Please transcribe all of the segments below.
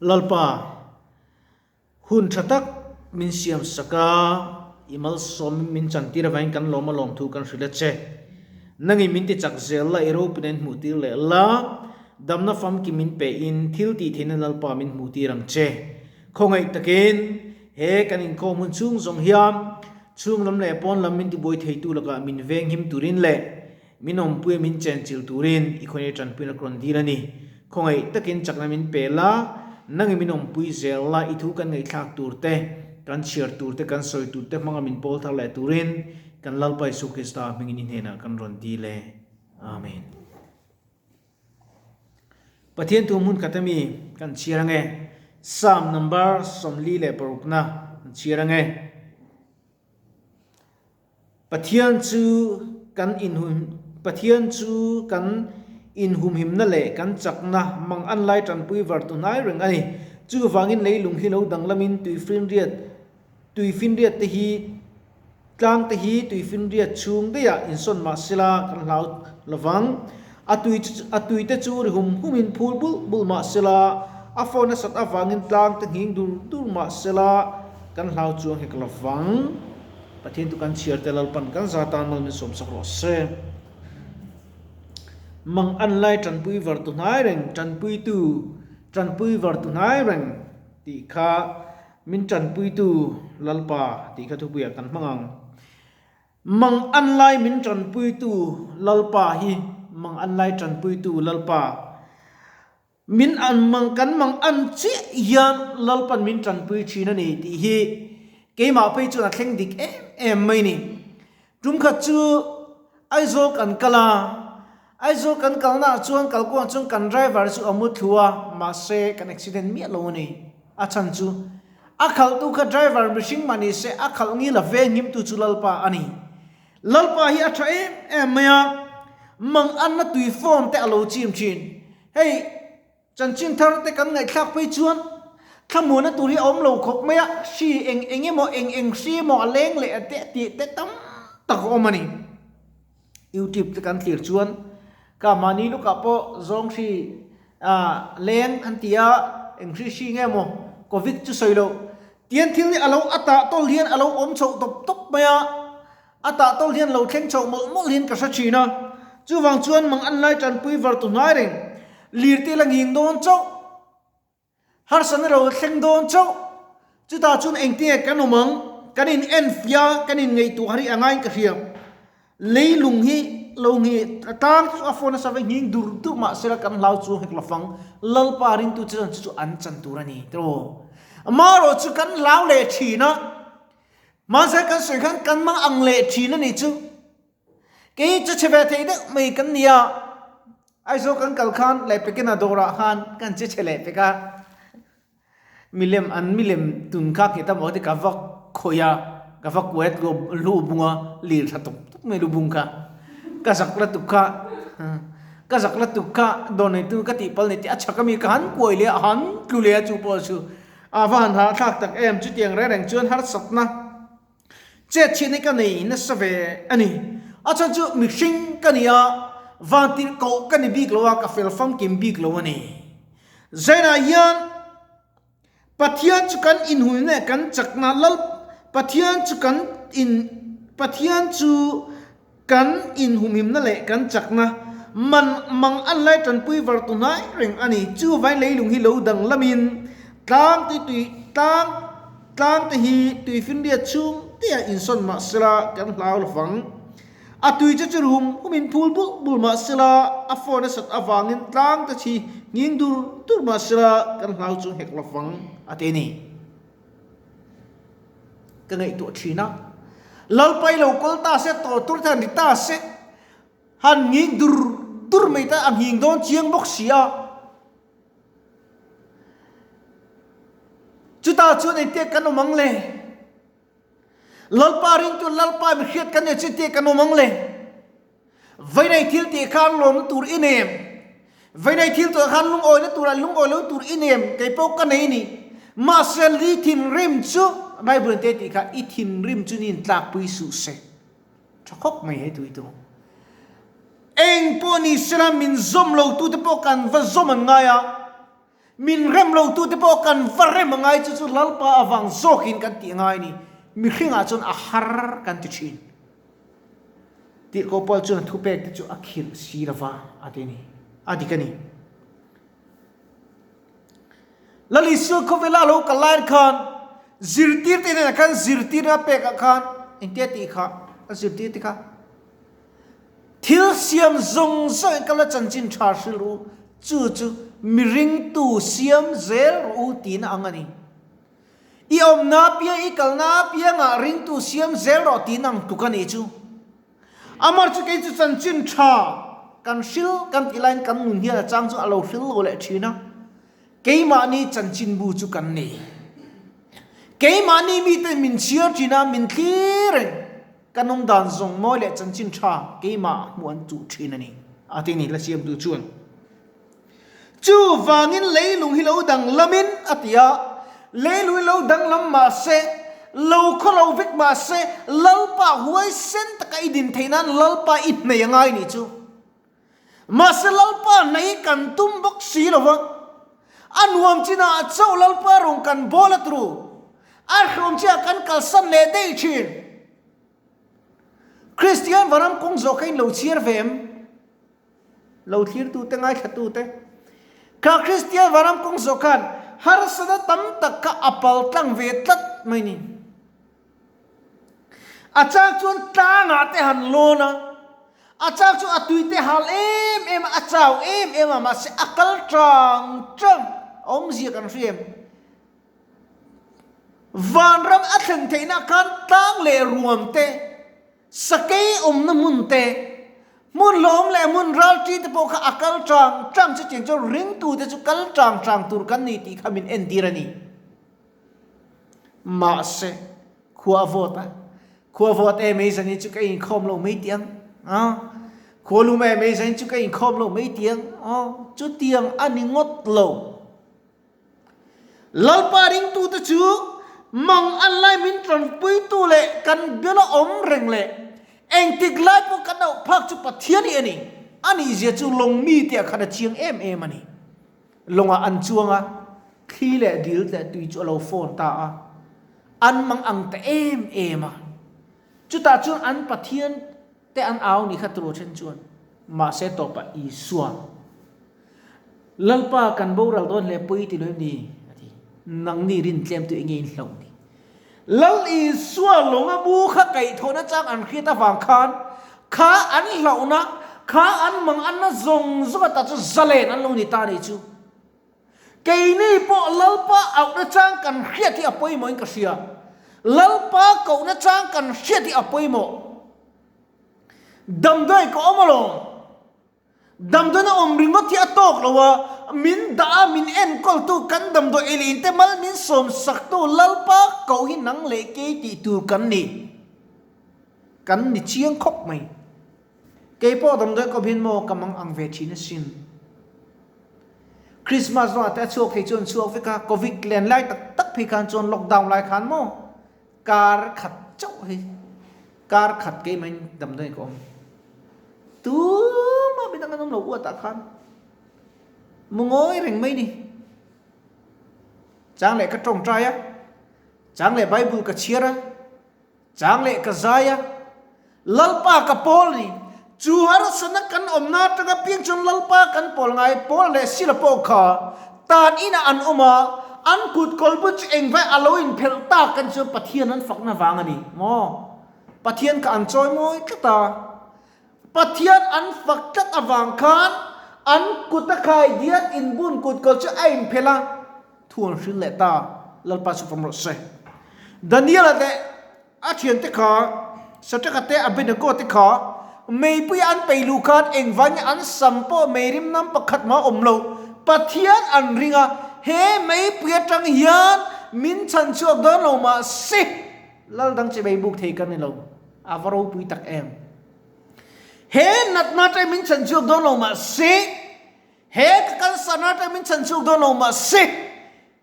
Lalpa, hun tha tak min siam sak a, i malsawm min chantir avangin kan lawm a lawmthu kan hrilh a che. Nangin min ti chak zel la, i ropui in hmuhtir leh la, damna famkim min pe in thil tih theihna Lalpa min hmuhtir ang che. Khawngaih takin he kan inkhawm hun chhung zawng hian chhung lam leh pawn lam min tibuai theitu lakah min venghim turin leh Min awmpuia min chenchilh turin i khawngaih tanpuina ka rawn dil a ni. Khawngaih takin chakna min pe la, nangin min awmpui zel la, i thu kan ngaihthlak tur te, kan chhiar tur te, kan sawi tur te hmanga min pawl thar leh turin kan Lalpa Isu Krista hmingin i hnenah kan rawn dil e. Amen. Pathian thu hmun khat ami kan chhiar ange. Psalm number 46 na kan chhiar ange. Pathian chu kan inhum Pathian chu kan inhumhimna leh kan chakna mang an lai tanpui var tu hnai reng a ni. Chuvangin leilung hi lo danglamin tuifinriat tuifinriat te hi tlang te hi tuifinriat chhung daihah insawn mah sela kan hlau lovang. A tui a tui te chu ri hum humin phul bulh bulh mah sela a phone a sat avangin tlang te nghing dur dur mah sela kan hlau chuang hek lovang. Pathian chu kan chhiar te Lalpan kan za tan mal min sawmsak rawh se. Mang an lai tanpui var tu hnai reng tanpuitu tanpui var tu hnai reng tih kha min tanpuitu Lalpa tih kha thupuiah kan hmang ang. Mang an lai min tanpuitu Lalpa hi mang an lai tanpuitu Lalpa. Min an mang kan mang an chiah hian Lalpan min tanpui thin a ni tih hi keimah phei chuan a thleng dik em em mai ni. Tum khat chu Aizawl kan kal a, Aizawl kan kalnaah chuan kalkuangah chuan kan driver chu a mu thlu a, mahse kan accident miah lo a ni. A chhan chu a khalhtu kha driver mihring mah ni se a khalh ngil a venghimtu chu Lalpa a ni. Lalpa hi a tha em em mai a, mang anna tui form te a lo chim thin. Hei chanchin thar te kan ngaihthlak phei chuan thlamuana tur hi a awm lo khawp mai a, hri eng eng emaw eng eng hri emaw a leng leh a te tih te tam tak a awm a ni. Youtube te kan thlir chuan ka mahni lukah pawh zawng hri ah leng an ti a, eng hri hri nge maw covid chu sawi loh tian thil hi a lo a tah tawl hian a lo awm chhoh tawp tawp mai a. A tah tawlh hian lo thleng chhoh mawlh mawlh hian ka hre thin a, chuvang chuan mang an lai tanpui var tu hnai reng, lirte la nghing dawn chauh, harsatna lo thleng dawn chauh, chutah chuan engtinge kan awm ang, kan in en fia, kan in ngaihtuah har hi a ngaiin ka hria. Leilung hi lo nghi tlang chu a phone nasa ve nghing dur dur mah sela kan hlau chu hek lafang, Lalpa ringtu chuan chu chu an chan tur a ni tiraw. Amaherawh chu kan hlau leh thin a. Mahse kan sawi khan kan hmang ang leh thin a nih chu. Kei chu che ve thei deuh mai kan ni a, Aizawl kan kal khan leh pekina dawrah khan kan che chhe leh pek a, milem an milem tun kha nghet a maw ti ka va khawih a, ka va kuai a lu bung a, lir tha tawp tawp mai lu bung kha, ka zak la tuk kha, ka zak la tuk kha dawr neitu ka tihpalh nei tih a chhak ami ka han kuai leh a, han tlu leh a chu pawh chu. A va han hahthlak tak em, chutiang reng reng chuan harsatna chet chhiatna ka nei nasa ve a ni. A chhan chu mihring ka ni a, vantirh koh ka ni bik lo a, ka fel famkim bik lo a ni. Zainah hian Pathian chu kan inhulna leh kan chakna lal Pathian chu kan in Pathian chu Kan inhumhimna leh kan chakna man mang an lai tanpui var tu hnai reng a ni. Chu vain leilung hi lo danglamin tlang te tui tlang tlang te hi tuifinriat chhung te ah insawn mah sela kan hlau lovang. A tui chu chu rum humin phul bulh bulh mah sela a phone a sat avangin tlang te chi nghing dur dur mah sela kan hlau chu hek lovang a ti a ni. Ka ngaihtuah thin a, Lalpai lo kawl ta se, tawr tur te han ri ta se, han nghing dur dur mai ta, a nghing dawn chiang bawk si a. Chutah chuan engtiang kan awm ang le? Lalpa ringtu Lalpa mihriat kan nei chu engtiang kan awm ang le? Vainei thil tih khan lawmna tur i nem. Vainei thil tuah khan lungawina tur ah lungawi lo tur i nem. Kei pawh ka nei ni. Mahse li thinrim chu Bible in te tih kha i thinrim chu nin tlakpui suh se. Tha khawp mai he tui tu. Eng pawh ni sela min zawm lo tu te pawh kan va zawm an ngai a. Min rem lo tute pawh kan va rem a ngai chu chu Lalpa avang zawkin kan tih a ngai a ni. Mihringah chuan a har kan ti thin. Tirhkoh Paul chuan a thupek te chu a khirh si lo va a ti a ni. A dik a ni. Lal Isua khawvela a lo kal lai khan zirtirte hnenah khan zirtirna a pekah khan engtia tih kha a zirtirte kha thil siam zawng zawng in ka la chanchin tha hrilh ru chu chu miringtu siam zel rawh u tiin a ang a ni. I awmna apiang i kalna apiangah ringtu siam zel rawh tiin ang tluk a nih chu. Amar chu kei chu chanchin tha kan hril kan tih laiin kan nun hian a chang chu a lo hril lo leh thin a, keimahni chanchinbu chu kan nei. Keimahni mite min chhiar thin a, min thlir reng. Kan awm dan zawng mawi leh chanchin tha keimah hmuh an chuh thin a ni, a ti ni Lasiamtu chuan. Chuvangin leilung hi lo danglamin a ti a, leilung hi lo danglam mah se, lo khaw lo vek mah se, Lalpa huaisen taka i din theih nan Lalpa i hnei a ngai nih chu. Mahse Lalpa hnei hi kan tum bawk si lo va, a nuam chinah chauh Lalpa rawn kan bawl a turu, a hrawm chiah kan kalsan leh daih thin. Kristian varam kawng zawh kha in lo chhiar ve em? Lo thlirtute, ngaithlatute, kha Kristian vanram kawng zawh khan harsatna tam tak kha a pal tlang ve tlat mai ni. A chang chuan tlangah te han lawn a, a chang chu a tui te hal em em a, a chau em em a, mahse a kal tang tang a awmzia kan hria em? Vanram a thlen theihna khan tlang leh ruam te, Sakei awmna hmun te, hmun hlawm leh hmun ralṭi te pawh kha a kal ṭang ṭang chutiang chuan ringtute chu kal ṭang ṭang tur kan ni tih kha min entir a ni. Mahse, khua a vawt a, khua a vawt em ei zanin chu ka inkhawm lo mai tih ang, a, khua lum em ei zanin chu ka inkhawm lo mai tih ang, a, chutiang a ni ngawt lo. Lalpa ringtute chu mang an lai min tanpuitu leh kan biala awm reng leh engtik lai pawh kan auh phak chu Pathian hi a ni. A nihzia chu lawng mite ah khan a chiang em em a ni. Lawngah an chuang a, thli leh dil leh tui chu a lo fawn ta a, an mang ang ta em em a. Chutah chuan an Pathian te an au ni kha tur then chuan mahse tawpah Isua Lalpa kan boral dawn hle pawi ti lo em ni? a ti. Nangni rin tlem tu enge in hlauh ni? Lal Isua lawnga mu kha kaihthawhna chang an hriat avang khan kha an hlauhna, kha an manganna zawng zawng ata chu zalen an lo ni ta nih chu. Keini pawh Lalpa auhna chang kan hriat hi a pawimawh in ka hria. Lalpa kohna chang kan hriat hi a pawimawh. Damdawi ka awm alawm. Damdawiin a awm ringawt hi a tawk lo a, min dah a, min enkawltu kan damdawi ei leh inte mal min sawm saktu Lalpa koh hi nang leh kei tih tur kan ni. Kan ni chiang khawp mai. Kei pawh damdawi kawp hian maw ka mang ang ve thin asin. Christmas ruangah te a chhuak thei chuan chhuak vek a, Covid len lai tak tak phei khan chuan lockdown lai khan maw kar khat chauh hi kar khat keimah in damdawi ka awm. Tumah midang an awm lo uat ah khan mu ngawi reng mai ni. Chang leh ka tawngtai a, chang leh Bible ka chhiar a, Chang leh ka zai a, Lalpa ka pawl ni. Chu harsatna kan awmna atanga piang chuan Lalpa kan pawl ngai, pawl leh sila pawh kha tan inah an awm a, an kut kawlbun chu engvai a lo inphelh tak kan chuan Pathian an fakna vang a ni maw? Pathian kha an chawi mawi tlat a, Pathian an fak tlat avang khan an kut a khai diat inbun kut kawl chu a inphelh a, Thu an hrilh leh ta, Lalpa chu fam rawh se. Daniel-a leh a thiante kha, Sadraka te Abednego te kha meipui an peih luh khan engvangin an sam pawh meirim nam pakhat mah awm lo. Pathian an ring a, he meipui atang hian min chhan chhuak dawn lo mah se, Lal dang che mei buk thei ka ni lo, a va ropui tak em. He natna atang min chhan chhuak dawn lo mah se, He ka kalsana atang min chhan chhuak dawn lo mah se,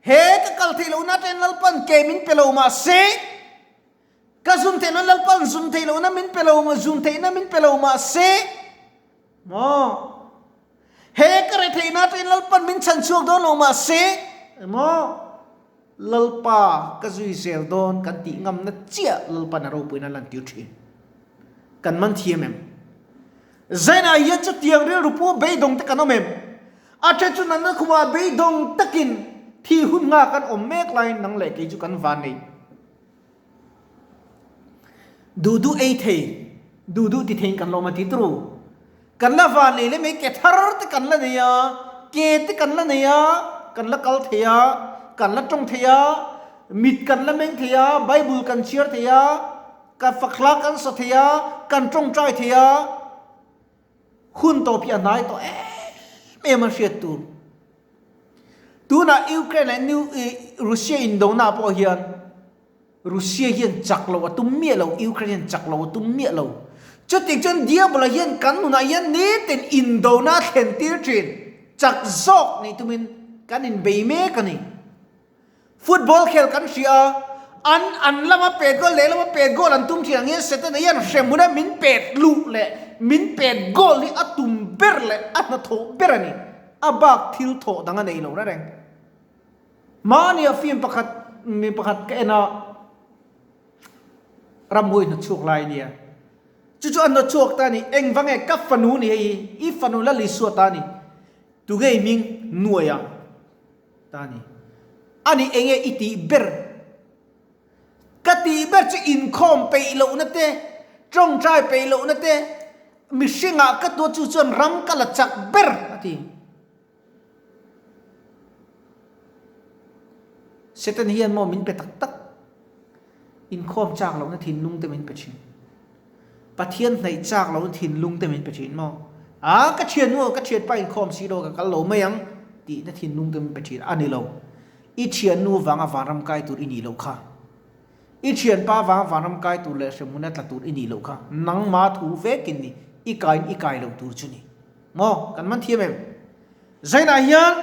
he ka kal theih lohna atangin Lalpan ke min pe lo mah se, ka zun theih lohna Lalpan zun theih lohna min pe lo, zun theihna min pe lo mah se, maw? He ka retheihna atangin Lalpan min chhan chhuak dawn lo mahse, emaw Lalpa ka zui zel dawn kan tih ngamna chiah Lalpan a ropuina a lantir thin. Kan man thiam em? Zainah hian chutiang rilru pu beidawng te kan awm em? A then chu natna khumah beidawng takin thi hun nga kan awm mek laiin nang leh kei chu kan van nei. Duh duh ei thei, duh duh ti theiin kan la awm a ti turu. Kan la van nei le mai ke thar te kan la nei a, ke te kan la nei a, kan la kal thei a, kan la tawng thei a, mit kan la meng thei a, Bible kan chhiar thei a, kan fak hla kan sa thei a, kan tawngtai thei a, hun tawp hi a hnai tawh em em a hriat tur. Tunah Ukraine leh New Russia indona pawh hian Russia hian chak loh a tum miah lo, Ukraine hian chak loh a tum miah lo. Chutiang chuan Diabola hian kan nunah hian nitin indona a thlen tir thin, chak zawk nih tumin kan inbei mek a ni. Football khel kan hria a, an an lama pet goal lehlama pet goal an tum thin ang hian Setana hian hremhmuna min pet luh leh min pet goal hi a tum ber leh a hnathawh ber a ni. A bak thil thawh dang a nei lo reng. Mahnia film pakhat mi pakhat ka en a, ramhuai hnawtchhuak lai a nia. Chu chu a hnawtchhuak ta a ni, engvang nge ka fanu ni hei hi, i fanu la Lisua ta a ni, tunge i hming Nuaia ta a ni. A ni enge i tih ber? Ka tih ber chu inkhawm peih lohna te, tawngtai peih lohna te, mihringah ka tua chu chuan ram ka la chak ber a ti. Satan hian maw min pe tak tak inkhawm chak lohna thinlung te min pe thin. Pathian hnaih chak lohna thinlung te min pe thin maw. A ka thian nu ka thianpa inkhawm si lo ka kal lo mai ang tihna thinlung te min pe thin a ni lo. I thiannu vanga vanram kai tur i nih loh kha. I thianpa vanga vanram kai tur leh hremhmuna tla tur i nih loh kha. Nangma thu vekin ni i kaiin i kai lo tur chu ni. Maw? Kan man thiam em? Zainah hian,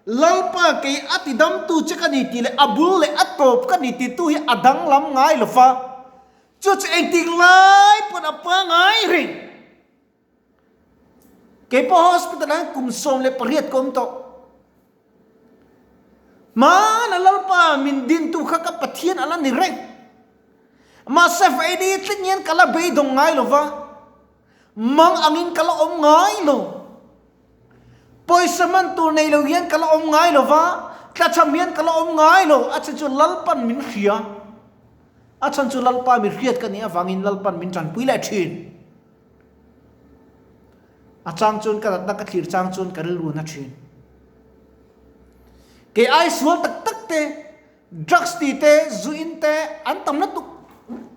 Lalpa kei a tidamtu che ka ni tih leh a bul leh a tawp ka ni tihtu hi a danglam ngai lo va, chu chu engtik lai pawn a pangai reng. Kei pawh hospital ah hian kum 18 ka awm tawh. Hmana Lalpa min dintu kha ka Pathian a la ni reng. Mahse Friday tling hian ka la beidawng ngai lo va. Mang angin ka la awm ngai lo. Pawisa hman tur nei lo hian ka la awm ngai lo va, tlachham hian ka la awm ngai lo. A chhan chu Lalpan min hria. A chhan chu Lalpa mi hriat ka nih avangin Lalpan min tanpui leh thin. A chang chuan ka natna ka thlir chang chuan ka rilru na thin. Kei ai sual tak tak te, drugs ti te, zu in te an tam lutuk.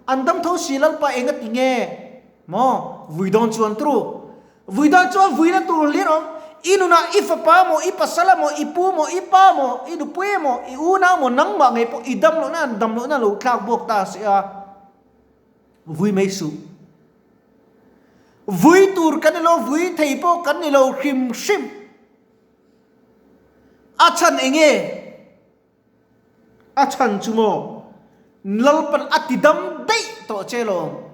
An dam tho si Lalpa eng a ti nge? Maw? Vui dawn chuan turu. Vui dawn chuan vui na tur hlir awm. I nunah i fapa maw, i pasal maw, i pu maw, i pa maw, i nupui maw, i unau maw, nangmah ngei pawh i dam lohna an dam lohna lo thlak buak ta si a. Vui mai suh. Vui tur kan ni lo, vui thei pawh kan ni lo hrim hrim. A chhan eng nge? A chhan chu maw? Lalpan a ti dam daih tawh che lawm.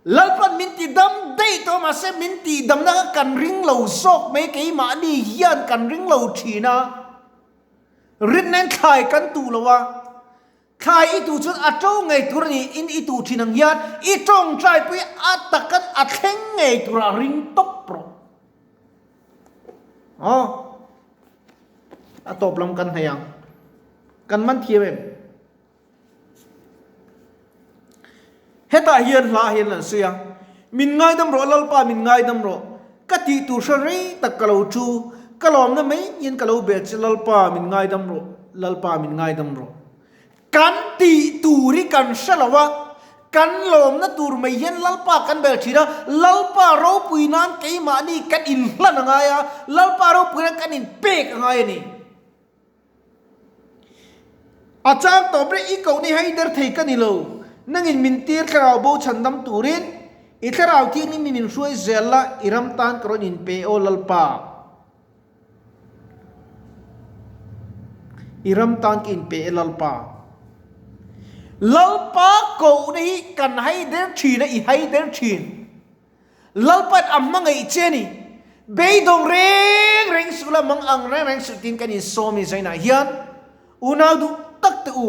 Lalpan min ti dam daih tawh mahse min tih damna kha kan ring lo zawk mai keimahni hian kan ring lo thin a. Rinna in thlai kan tuh lo a. Thlai i tuh chuan a to ngei tur a ni in i tuh thin ang hian i tawngtai pui a takan a thleng ngei turah ring tawp rawh. Aw. A tawp lam kan hnaih ang. Kan man thiam em? Hetah hian hla hian an sawi a, Min ngaidam rawh Lalpa min ngaidam rawh, ka tih tur hre rei tak ka lo thu, ka lawmna mai hian ka lo bel che Lalpa min ngaidam rawh, Lalpa min ngaidam rawh. Kan tih tur hi kan hre lo a, kan lawmna tur mai hian Lalpa kan bel thin a, Lalpa ropui nan keimahni kan inhlan a ngai a, Lalpa ropui nan kan inpek a ngai a ni. A chang tawp rih i koh ni hei der thei ka ni lo, nangin min tir thlarau bo chhandam turin i thlarau thianghlim hi min hruai zel la, i ram tan ka rawn inpe aw Lalpa. I ram tan ka inpe e Lalpa. Lalpa kohna hi kan hai der thin a, i hai der thin. Lalpa'n a hmangaih che a ni. Beidawng reng reng suh la, mang ang reng reng suh tiin kan insawm i zainah hian unau duh tak te u,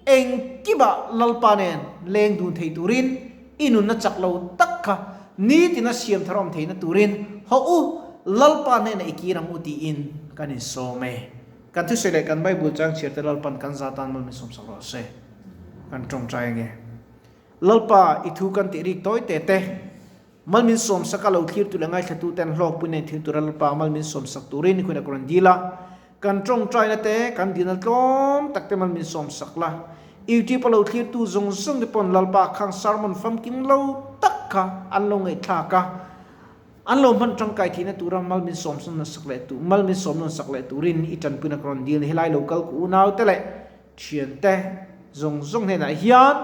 engkimah Lalpa nen leng dun thei turin i nunna chak lo tak kha nitina siam thar awm theihna turin hawh u, Lalpa hnenah i kir ang u tiin kan insawm e. Kan thusawi leh kan Bible chang chhiar te Lalpan kan za tan malmin sawmsak rawh se. Kan tawngtai ange. Lalpa, i thu kan tih rik tawi te te. Mal min sawmsak a lo thlirtu leh ngaithlatu ten hlawkpui nen thil tura Lalpa mal min sawmsak turin i khuin a rawn dil a. Kan tawngtaina te, kan dilna tlawm tak te mal min sawmsak la. YouTube a lo thlirtu zawng zawng te pawn Lalpa khang sermon famkim lo tak kha an lo ngaihthlak a. An lo hman tangkai theihna tura mal min sawm sak leh tur, mal min sawm nawn sak leh turin i tanpuina ka rawn dil ni. Helai lo kal ku unau te leh thiante zawng zawng hnenah hian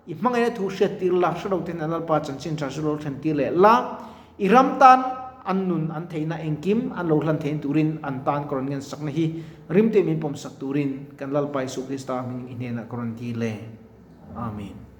i hmangaihna thu hriat tir la, hre lo te hian Lalpa chanchin tha chu lo thlen tir leh la, i ram tan an nun an theihna engkim an lo hlan theihna turin an tan ka rawn ngen sakna hi rimte min pawm sak turin kan Lalpa Isua Krista hming i hnenah ka rawn dil e. Amen.